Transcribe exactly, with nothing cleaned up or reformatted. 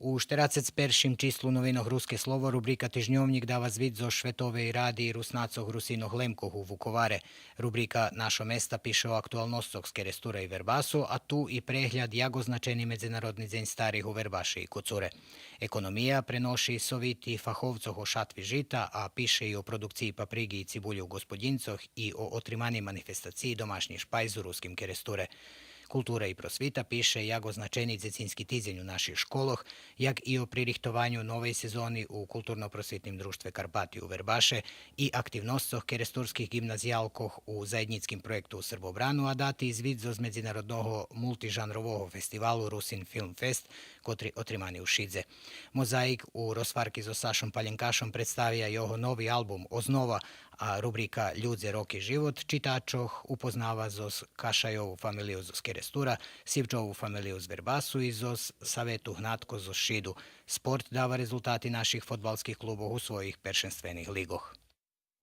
У штерацец першим числу новинох Руске слово рубрика Тижньовнїк дава звит зоз Шветовей ради Руснацох, Русинох, Лемкох у Вуковаре. Рубрика Нашо места пише о актуалносцох з Керестура и Вербасу, а ту и прегляд як означени Медзинародни дзень старих у Вербаше и Коцуре. Економия преноши совити фаховцох о шатви жита, а пише и о продукциї паприґи и цибулї у господїнцох и о отриманей манифестациї Домашнї шпайз у Руским Керестуре. Култура и просвита пише як означени Дзецински тидзень у наших школох, як и о пририхтованю новей сезони у Културно-просвитним дружтве Карпати у Вербаше и активносцох керестурских ґимназиялкох у заєднїцким проєкту Србобрану, а дати и звит зоз медзинародного мултижанрового фестивалу Русин Филм Фест, котри отримани у Шидзе. Мозаїк у розгварки зоз Сашом Палєнкашом представя його нови албум Ознова, а рубрика Людзе, роки, живот читачох упознава зоз Кашайову фамелию зоз Керестура, Сивчову фамелию з Вербасу и зоз Савету Гнатко зоз Шиду. Спорт дава резултати наших фодбалских клубох у своїх першенствених лиґох.